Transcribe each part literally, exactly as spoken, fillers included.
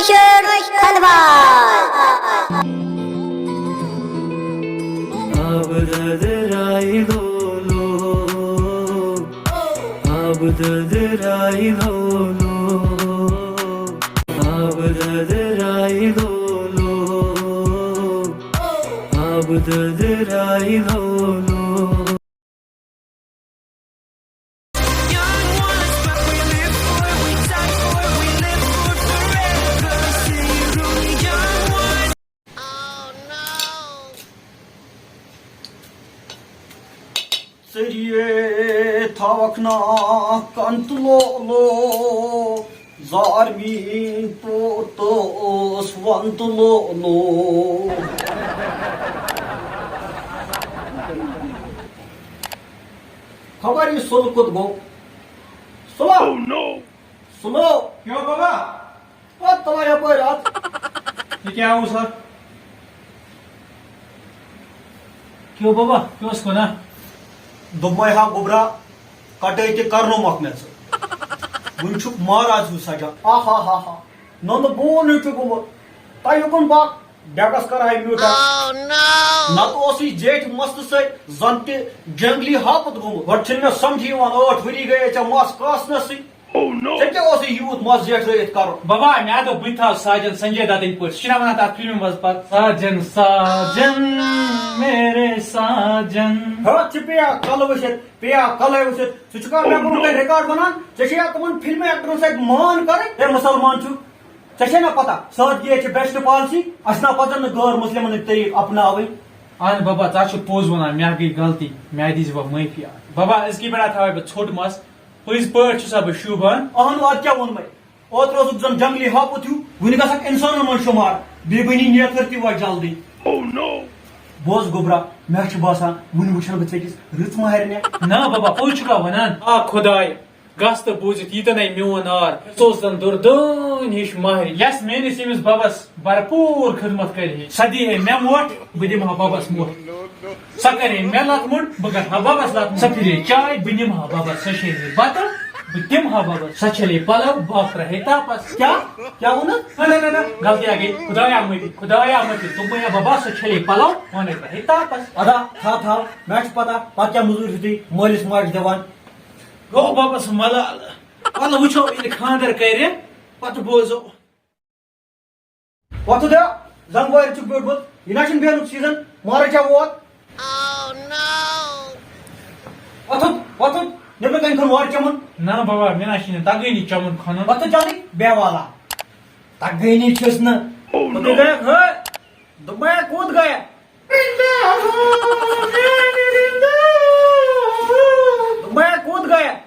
شٲعر کھنٛدوال۔ ژٔریے تھاوکھ نا کن تہٕ لولو، زار میٛٲنۍ پوٚتُس وَن تہٕ لولو۔ خبر یہِ سُلہٕ کوٚت گوٚو؟ سُلہٕ! Oh no! سُلہٕ! کیٛاہ بابا؟ پتہٕ تَلے یَپٲرۍ اَتھ۔ یہِ کیٛاہ اوس اَتھ؟ کیٛاہ بابا، کیٛاہ اوس وَنان؟ دوٚپمَے ہا گوٚبرا، کَٹٲے تہِ کَرنومَکھ مےٚ ژٕ۔ وٕنہِ چھُکھ مہراز ہیوٗ سَجان۔ آہا ہا ہا۔ نُنہٕ بون چھُ گوٚمُت۔ تۄہہِ یُکُن پَکھ، ڈٮ۪کَس کَرٕ ہا میوٗٹھا۔ نَتہٕ اوسُے زیٹھِ مَستہٕ سۭتۍ زَن تہِ جنٛگلی ہاپُت گوٚمُت۔ گۄڈٕ چھُنہٕ مےٚ سَمجھی یِوان، ٲٹھ ؤری گٔیے ژےٚ مَس کاسنَسٕے۔ Oh no! ژےٚ کیٛاہ اوسُے یوٗت مَس زیٹھرٲیِتھ کَرُن؟ بابا، مےٚ دوٚپ بہٕ تہِ تھاوٕ ساجن سنجے دتٕنۍ پٲٹھۍ۔ سُہ چھُنہ وَنان تَتھ فِلمہِ منٛز پَتہٕ، ساجن، ساجن، میرے ساجن۔ ہا، ژٕ پیٚیا کَلہٕ ؤسِتھ، پیٚیا کَلَے ؤسِتھ۔ ژٕ چھُکھا مےٚ برونٛہہ کَنہِ ریکارڈ وَنان؟ ژےٚ چھےٚ یا تِمَن فِلمہِ ایکٹرَن سۭتۍ مان کَرٕنۍ؟ ہے مُسلمان چھُکھ، ژےٚ چھےٚ نہ پَتہ، سادگی چھِ بیسٹ پالیسی، اَسہِ نہ پَزَن نہٕ غٲر مُسلِمَن ہٕنٛدۍ طریٖقہٕ اَپناوٕنۍ۔ اَہَن بابا، ژٕ ہا چھُکھ پوٚز وَنان، مےٚ ہا گٔے غلطی، مےٚ دیٖزِ وۄنۍ معٲفی اَتھ۔ بابا، أزکہِ پٮ۪ٹھ ہا تھاوَے بہٕ ژھوٚٹ مَس۔ پٔزۍ پٲٹھۍ چھُسا بہٕ شوٗبان؟ اہنو، ادٕ کیٛاہ ووٚن مےٚ؟ اوترٕ اوسُکھ زن جنگلی ہاپُت ہیوٗ، وُنہِ گژھکھ انسانن منٛز شُمار، بیٚیہِ بنی نیتھر تہِ وۄنۍ جلدی۔ Oh no! بوز گوٚبرا، مےٚ چھُ باسان وُنہِ وٕچھن بہٕ ژےٚ کِس رٕژ مہرنہِ۔ نہ بابا، پوٚز چھُکھا ونان؟ آ خدایا، گژھ تہٕ بوٗزِتھ ییٖتٮ۪ن اَے میون نار، ژٕ اوس زن دُردٲنۍ ہِش مہرنہِ، یس میٲنِس ییٚمِس ببس بھرپوٗر خدمت کرِ ہے۔ سۄ دی ہے مےٚ موٹھ، بہٕ دِمہٕ ہا ببس موٹھ۔ سۄ کرِ ہے مےٚ لتہٕ موٚنڈ، بہٕ کرٕ ہا ببس لتہٕ موٚنڈ۔ سۄ پھرِ ہے چاے، بہٕ نِمہٕ ہا ببس، سۄ شیرِ ہے بتہٕ، بہٕ دِمہٕ ہا ببس۔ سۄ چھلہِ ہے پلو، بہٕ ترٛاوٕ ہے تاپس۔ کیٛاہ؟ کیٛاہ ووٚنُتھ؟ نہ، نہ، نہ، نہ، غلطی آ گٔے۔ خدایا مٔتی، خدایا مٔتی۔ دوٚپمَے ہا ببا، سۄ چھلہِ ہے پلو، بہٕ اَنَے ترٛاوٕ ہے تاپس۔ ادا، تھاو، تھاو، مےٚ چھِ پتہ، پتہٕ کیٛاہ مٔزوٗرۍ چھِو تُہۍ مٲلِس ماجہِ دِوان؟ گوٚو ببس ملال۔ وَلہٕ وٕچھو، ییٚلہِ خانٛدر کرِ، پتہٕ بوزو۔ وۄتھُو دیا، زنٛگہٕ وارِ چھُکھ بیوٗٹھمُت، یہِ نہ چھُنہٕ بیٚہنُک سیٖزن، مارٕ چا ووت۔ وۄتھُن، وۄتھُن، نیٚبرٕ کنہِ کھوٚن وارٕ چَمُن۔ نہ بابا، مےٚ نہ چھُنہٕ تگٲنی چَمُن کھۄنُن۔ وۄتھُن جلدی، بیٚہہ والا۔ تگٲنی چھُس نہٕ۔ Oh no! کوٚت گٔیَکھ؟ ہے، دوٚپمَے کوٚت گٔیَکھ؟ دوٚپمَے کوٚت گٔیَکھ؟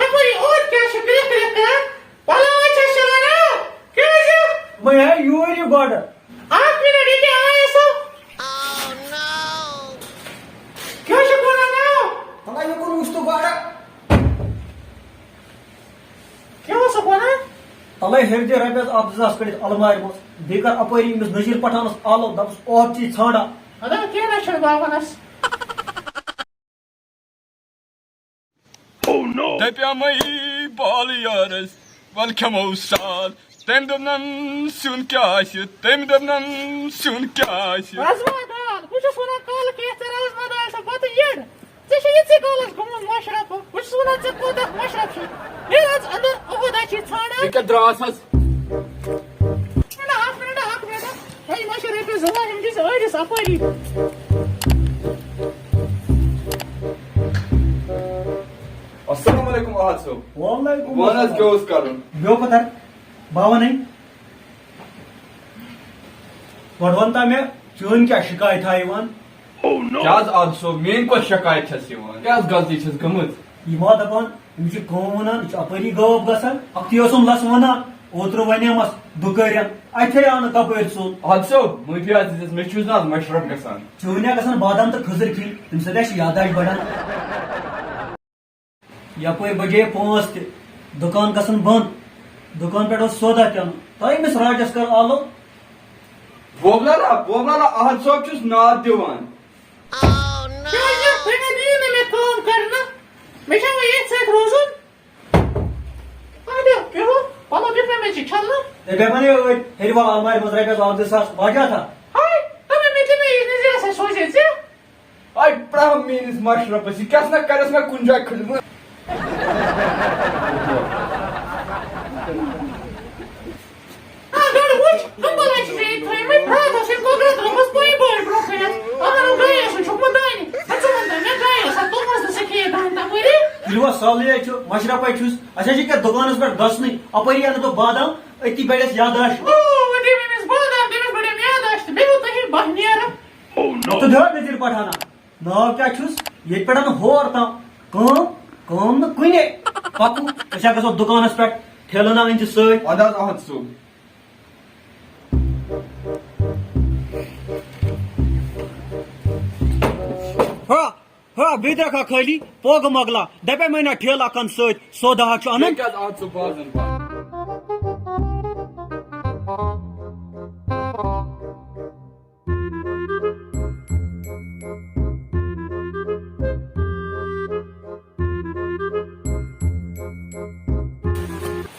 اَپٲری اوٗرۍ کیٛاہ چھُ کرٛٮ۪کھ کرٛٮ۪کھ کران؟ پَلو ہا چھَس چھَلان، آ؟ کیٛازِ؟ وۄنۍ ہا یوٗرۍ یہِ گۄڈٕ۔ اَکھ مِنَٹ، ییٚکیٛاہ آیَس ہو۔ کیٛاہ چھُکھ وَنان، آ؟ تَلہٕ یہِ کُن وٕچھ تہٕ گۄڈٕ۔ کیٛاہ اوسُکھ وَنان؟ تَلَے ہیٚرِ دِ رۄپیَس اَکھ زٕ ساس کٔڑِتھ اَلمارِ منٛز۔ بیٚیہِ کَر اَپٲری أمِس نذیٖر پٹھانَس آلو، دَپُس، اوٚہ، ژٕ یہِ ژھانٛڈا۔ اَدا کیٛاہ نہ چھُنہٕ بابَنَس۔ Oh no! دَپیٛامَے بالہٕ یارَس، وَلہٕ کھٮ۪مو سال۔ تٔمۍ دوٚپنَم، سیُن کیٛاہ آسہِ؟ تٔمۍ دوٚپنَم، سیُن کیٛاہ آسہِ؟ رازما دال۔ بہٕ چھُس وَنان، کالہٕ کھیٚیَتھ ژےٚ رازما دال سۭتۍ بَتہٕ یٔڈ۔ ژےٚ چھےٚ یِژٕے کالَس گوٚمُت مَشرَف۔ بہٕ چھُس وَنان، ژےٚ کوٗتاہ مَشرَف چھُ؟ نیرٕ حظ اَندَر، اوٚہَدا چھِ ژھانٛڈان۔ یہِ کیٛاہ درٛاس حظ؟ مِنَٹ، اَکھ مِنَٹ، اَکھ مِنَٹ۔ ہے، یہِ ما چھِ رۄپیَس زٕ لَچھ، یِم چھِ أسۍ أڑِس اَپٲری۔ السلام علیکم احد صٲب۔ وعلیکم وَن حظ، السلام۔ کیٛاہ اوس کَرُن؟ بیٚہو پَتھَر، بہٕ وَنَے۔ گۄڈٕ وَن تہ مےٚ، چٲنۍ کیٛاہ شِکایت ہا یِوان؟ کیٛاہ حظ احد صٲب، میٛٲنۍ کۄس شِکایت چھَس یِوان؟ کیٛاہ حظ غلطی چھَس گٔمٕژ؟ یہِ ما دَپان، أمِس چھِ کٲم وَنان، یہِ چھُ اَپٲری غٲب گژھان۔ اَکھتُے اوسُم لَس وَنان، اوترٕ وَنیمَس دُکٲرٮ۪ن، اَتھے آو نہٕ کَپٲرۍ ژوٚل۔ احد صٲب، معٲفی حظ دِژ، مےٚ چھُ نہٕ حظ مَشرَف گژھان۔ چٲنۍ ہا گژھان بادام تہٕ کھٔزٕر کھیٚنۍ، تَمہِ سۭتۍ آسہِ یادداشت بَڑان۔ یپٲرۍ بجے پانٛژھ تہِ، دُکان گژھن بنٛد، دُکان پٮ۪ٹھ اوس سودا تہِ اَنُن۔ تۄہہِ أمِس راجس کر آلو؟ بوبلالا، بوبلالا، احد صٲب چھُس ناد دِوان۔ کیٛازِ؟ تُہۍ ما دِیِو نہٕ مےٚ کٲم کرنہٕ؟ مےٚ چھا وۄنۍ ییٚتھۍ سۭتۍ روزُن؟ اَدٕ کیٛاہ؟ پلو دیُت مےٚ مےٚ چھِ چھلنہٕ۔ ہے، بیٚہہ وَنے أتھۍ ہیٚرِ وَل المارِ منٛز رۄپیَس اَکھ زٕ ساس واجہ تھا۔ ہاے، دوٚپمَے مےٚ دِ مےٚ یہِ نظیٖرَس اَتھِ سوزے ژےٚ۔ آے پرٛاہ میٛٲنِس مَشرَفَس، یہِ کیٛاہ سا کَرٮ۪س مےٚ کُنہِ جایہِ کھٔلمٕژ۔ آ، گۄڈٕ وٕچھ، کمبل ٲسۍ ژےٚ ییٚتہِ تھٲومٕتۍ، راتھ اوس ییٚمہِ قۄدرت ترٲومٕژ پُیہِ بٲلۍ برٛونٛہہ کَنٮ۪تھ۔ اَہَن، گٔیَس نہٕ چھُکھ وۄنۍ دانہِ۔ ہے، ژٕ وَن تہٕ مےٚ، گٔیَس ہا توٚمُل تہٕ ژےٚ کھیٚیے دانہِ تَپٲری؟ تُلِو وۄنۍ سہلٕے ہے چھُ، مَشرَفَے چھُس۔ اَسہِ حظ چھِ کیٛاہ دُکانَس پٮ۪ٹھ گژھنٕے، اَپٲری اَنہٕ بہٕ بادام، أتی بَڑٮ۪س یادداشت۔ او، وۄنۍ دِیِو أمِس بادام، تٔمِس بَڑٮ۪م یادداشت، بیٚہو تُہی بہہ نیرٕ۔ تہٕ دِ حظ نذیٖر پٹھانا، ناو کیٛاہ چھُس؟ ییٚتہِ پٮ۪ٹھ اَنہٕ ہور تام۔ کٲم، کٲم نہٕ کُنے۔ پَکو، أسۍ ہا گژھو دُکانَس پٮ۪ٹھ، ٹھیلہٕ ہنا أنۍ زِ سۭتۍ۔ اَدٕ حظ، اَہَن سُہ۔ ہا، ہا، بیٚیہِ درٛاکھا خٲلی پوگہٕ مۄکلا۔ دَپے مےٚ نا ٹھیلہٕ اَکھ اَن سۭتۍ، سودا ہا چھُ اَنُن۔ ییٚکیٛاہ حظ، اَتھ ژٕ بازَن پَتہٕ۔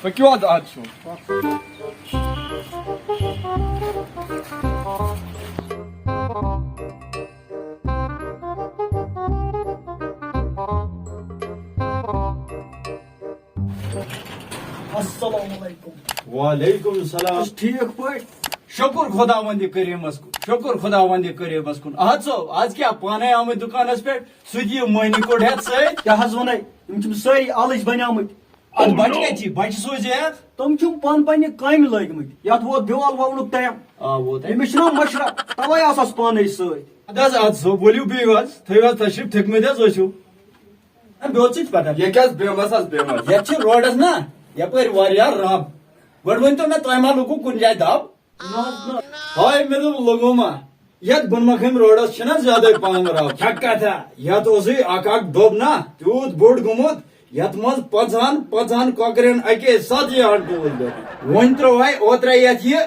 پٔکِو حظ، اَز چھُ۔ السلام علیکم۔ وعلیکم السلام۔ بس ٹھیک پٲٹھۍ۔ شُکُر خۄداوندِ کریٖمس کُن، شُکُر خۄداوندِ کریٖمس کُن۔ احد صٲب، از کیٛاہ پانے آمٕتۍ دُکانس پٮ۪ٹھ؟ سُہ تہِ یہِ مٔہنی کوٚڑ ہٮ۪تھ سۭتۍ؟ کیٛاہ حظ ونے؟ یِم چھِم سٲری آلٕچ بنیمٕتۍ۔ اتھ بچہِ کتہِ چھِ؟ بچہِ سوزے ہٮ۪تھ؟ تِم چھِم پانہٕ پننہِ کامہِ لٲگمٕتۍ۔ یتھ ووت بیول وونُک ٹایم۔ آ، ووت۔ أمِس چھُنہ مشرف، توے آسس پانے سۭتۍ۔ ادٕ حظ، ادٕ صٲب، ؤلِو بِہِو حظ، تھٲیِو حظ تشریف، تھٔکمٕتۍ حظ ٲسِو۔ ہے، بیٚہہ ژٕ تہِ پتہٕ۔ ییٚکیٛاہ حظ بیٚہمس حظ، بیٚہمس۔ یتھ چھِ روڈس نا یپٲرۍ واریاہ رب۔ گۄڈٕ ؤنۍتو مےٚ، تۄہہِ ما لوٚگوُ کُنہِ جایہِ دب؟ نہ حظ، نہ۔ ہاے، مےٚ دوٚپ، لوٚگوُ ما؟ یتھ بُنمکھن روڈس چھِنہ زیادے پہم رب۔ چھکھ کتھا؟ یتھ اوسُے اکھ اکھ دۄب نا تیوٗت بوٚڑ گوٚمُت، یتھ منٛز پنٛژہن، پنٛژہن کۄکرٮ۪ن اکے ساتہٕ یہِ ہن ٹوٗلۍ دٲرِتھ۔ وۄنۍ ترٛووہے اوترے یتھ یہِ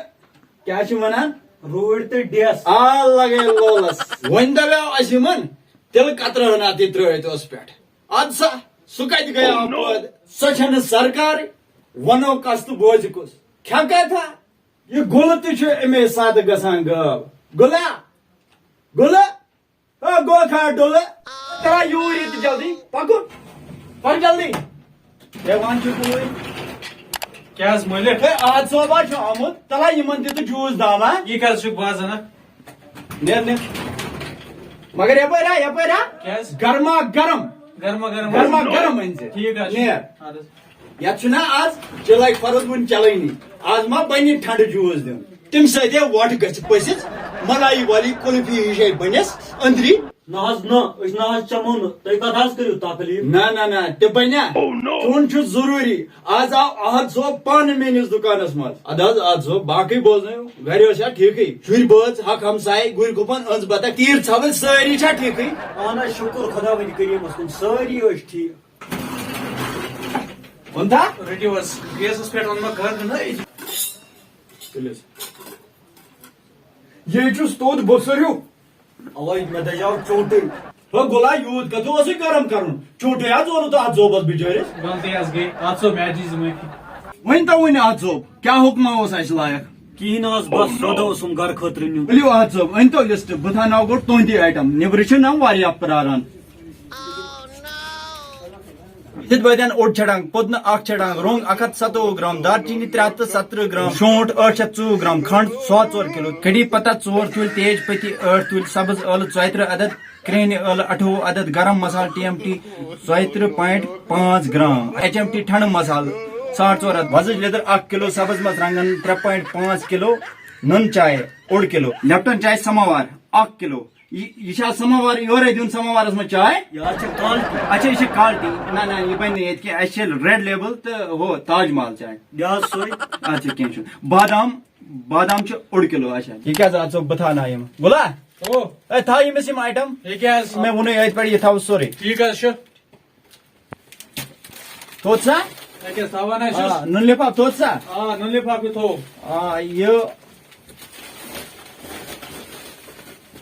کیٛاہ چھِ وَنان؟ روٗڑۍ تہٕ ڈیس۔ آ، لگے لولس۔ وۄنۍ دَپیو اَسہِ یِمن، تِلہٕ قطرٕ ہنا تہِ ترٛٲوِتھ اوس پٮ۪ٹھ۔ اَدٕ سا، سُہ کتہِ گٔیاو پٲدٕ؟ سۄ چھَنہٕ سرکارٕے، وَنو کس تہٕ بوزِ کُس؟ کھٮ۪کھ کتھا؟ یہِ گُلہٕ تہِ چھُ اَمے ساتہٕ گژھان غٲب۔ گُلا، گُلہٕ، او گوکھا ڈُلہٕ، ترٛا یوٗرۍ ییٚتہِ جلدی، پکُن، پکھ جلدی۔ ہے، وَن چھُ بوے۔ کیٛاہ حظ مٲلِک؟ ہے، احد صٲب حظ چھُ آمُت، تَلہ یِمن دِ تہٕ جوٗس داما۔ یہِ کیٛاہ حظ چھُکھ بازان، ہا؟ نیر، نیر۔ مگر یپٲرۍ ہا، یپٲرۍ ہا۔ کیٛاہ حظ؟ گرما گرم۔ گرما گرم۔ گرما گرم أنۍ زِ۔ ٹھیٖک حظ چھُ۔ نیر۔ اَدٕ حظ۔ یتھ چھُنہ آز چِلَے فرٕض وُنہِ چلٲنی۔ آز ما بنہِ ٹھنڈٕ جوٗس دیُن؟ تَمہِ سۭتۍ ہے وۄٹھ گژھِ پٔسِتھ، ملایی والی قلفی ہِش ہے بنٮ۪س أنٛدری۔ نہ حظ نہ، أسۍ نہ حظ چمو نہٕ۔ تُہۍ کتھ حظ کٔرِو تکلیف؟ نہ، نہ، نہ، تہِ بنیا۔ Oh no! چون چھُ ضروٗری۔ آز آو احد صٲب پانہٕ میٲنِس دُکانس منٛز۔ اَدٕ حظ، احد صٲب، باقٕے بوزنٲیِو۔ گرِ اوسیا ٹھیٖکھٕے؟ شُرۍ بٲژ، حق ہمساے، گُرۍ گُپن، أنٛز بطخ، تیٖر ژھاوٕلۍ، سٲری چھا ٹھیٖکھٕے؟ اہن حظ، شُکُر خۄداوندِ کریٖمس کُن، سٲری ٲسۍ ٹھیٖک۔ ووٚن تھا؟ رٔٹِو حظ، گیسَس پٮ۪ٹھ ووٚن مےٚ گَرٕ نہ أتی۔ تُلِو حظ۔ یے چھُس توٚت بۄسُر ہیوٗ۔ اَوَے مےٚ دَزیو چوٹٕے۔ ہو گوٚلا، یوٗت کَتھ اوسُے گرم کَرُن؟ چوٹٕے حظ اوٚنُتھ اَتھ زوبَس بِچٲرِس۔ غلطی حظ گٔے، اَتھ سو مےٚ دِژ معٲفی۔ ؤنۍ تو وۄنۍ اَتھ زوب، کیٛاہ حُکما اوس اَسہِ لایق؟ کِہیٖنۍ نہٕ حظ، بَس سودا اوسُم گَرٕ خٲطرٕ نیُن۔ ؤلِو اَتھ زوب، أنۍ تو list، بہٕ تھاوناو گۄڈٕ تُہٕنٛدی item، نیٚبرٕ چھِ نہ واریاہ پرٛاران۔ یِتھ پٲٹھۍ اوٚڑ چھڑنگ، پٔدنہٕ اکھ چھڑنگ، رۄنگ اکھ ہتھ ستووُہ گرام، دارچیٖنی ترٛےٚ ہتھ تہٕ ستترٕہ گرام، شونٛٹھ ٲٹھ شتھ ژوٚوُہ گرام، کھنٛڈ ساڑ ژور کِلوٗ، کڑی پتہ ژور ٹھوٗلۍ، تیج پتی ٲٹھ ٹھوٗلۍ، سبٕز ٲلہٕ ژۄیہِ ترٕٛہ عدد، کرٛیٚہنہِ ٲلہٕ اَٹھووُہ عدد، گرم مسالہٕ ٹی ایم ٹی ژۄیہِ ترٕٛہ point پانٛژھ گرام، ایچ ایم ٹی ٹھنٛڈٕ مسالہٕ ساڑ ژور ہتھ، وۄزٕج لیٚدٕر اکھ کِلوٗ، سبٕز مرژٕوانٛگن ترٛےٚ point پانٛژھ کِلوٗ، نُن چاے اوٚڑ کِلوٗ، لیپٹن چاے سماوار اکھ کِلوٗ۔ یہِ، یہِ چھا سماوار یورے دیُن سماوارس منٛز چاے؟ یہِ حظ چھِ quality۔ اچھا، یہِ چھِ quality۔ نہ، نہ، یہِ بنہِ نہٕ ییٚتہِ کینٛہہ۔ اَسہِ چھِ Red Label تہٕ ہُہ تاج محل چاے۔ دِ حظ سۄے۔ اچھا، کینٛہہ چھُنہٕ۔ بادام، بادام چھِ اوٚڑ کِلوٗ، اچھا۔ یہِ کیٛاہ حظ، اَتھ ژٕ بہٕ تھاوناو یِم۔ گوٚلا؟ او۔ اے، تھاو ییٚمِس یِم item۔ یہِ کیٛاہ حظ؟ مےٚ ووٚنُے أتھۍ پٮ۪ٹھ، یہِ تھاو سورُے۔ ٹھیٖک حظ چھُ۔ توٚت سا؟ اَتہِ حظ تھاوان حظ چھُس۔ آ، نُن لِفاف توٚت سا؟ آ، نُن لِفاف تہِ تھوٚو۔ آ، یہِ۔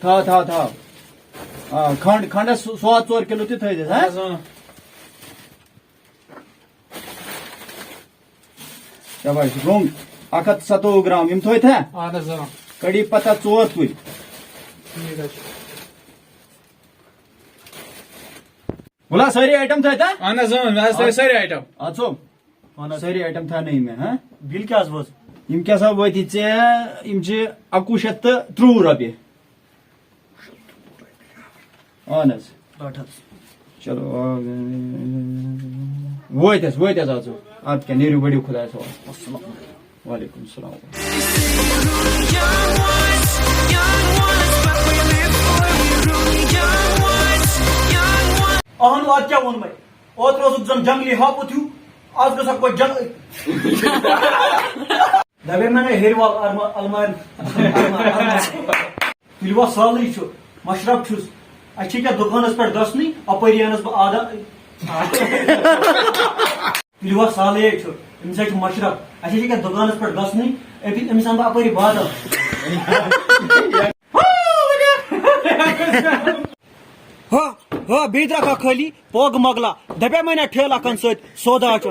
تھاو، تھاو، تھاو۔ آ، کھنٛڈ، کھنٛڈس سو-، سواد ژور کِلوٗ تہِ تھٲیزٮ۪س، ہا؟ اَہَن حظ، اۭں۔ شاباش، رۄنٛگ اکھ ہتھ ستووُہ گرام، یِم تھٲوِتھ ہا؟ اہن حظ، اۭں۔ کڑی پتہ ژور تُلۍ۔ ٹھیٖک حظ چھُ۔ ولا سٲری آیٹم تھٲوِتھ ہا؟ اہن حظ، اۭں، مےٚ حظ تھٲے سٲری آیٹم۔ اَدٕ سا، اہن حظ۔ سٲری آیٹم تھاونٲیِم مےٚ، ہاں؟ بِل کیٛاہ حظ وٲژ؟ یِم کیٛاہ سا وٲتی ژےٚ؟ یِم چھِ اَکوُہ شیٚتھ تہٕ ترٛۆوُہ رۄپیہِ۔ اہن حظ۔ رٹ حظ۔ چلو، آ، وٲتۍ حظ، وٲتۍ حظ، اَدٕ سا۔ اَدٕ کیٛاہ، نیٖرِو، بٔڑِو خۄدایَس حوالہٕ۔ السلام علیکم۔ وعلیکم السلام۔ اہن، اَتھ کیٛاہ ووٚن مےٚ؟ اوترٕ اوسُکھ زَن جنگلی ہاپُت ہیوٗ، آز گژھکھ پَتہٕ جنگ۔ دَپے مےٚ نا ہیٚرِ وَل اَلما-، اَلمارِ، اَلما-، اَلما-، تُلِوا سہلٕے چھُ، مَشرَف چھُس۔ اَسہِ چھِ کیٛاہ دُکانَس پٮ۪ٹھ گژھنٕے، اَپٲری اَنَس بہٕ آدا۔ تُلِوا سہلٕے چھُ، أمِس حظ چھُ مَشرَف۔ اَسہِ حظ چھِ کیٛاہ دُکانَس پٮ۪ٹھ گژھنٕے، أتی أمِس اَنہٕ بہٕ اَپٲری بادام۔ ہو، ہو، بیٚیہِ درٛاو کانٛہہ خٲلی، پوگہٕ مۄکلا۔ دَپے مےٚ نا ٹھیلہٕ اَکھ اَن سۭتۍ سودا چھُ۔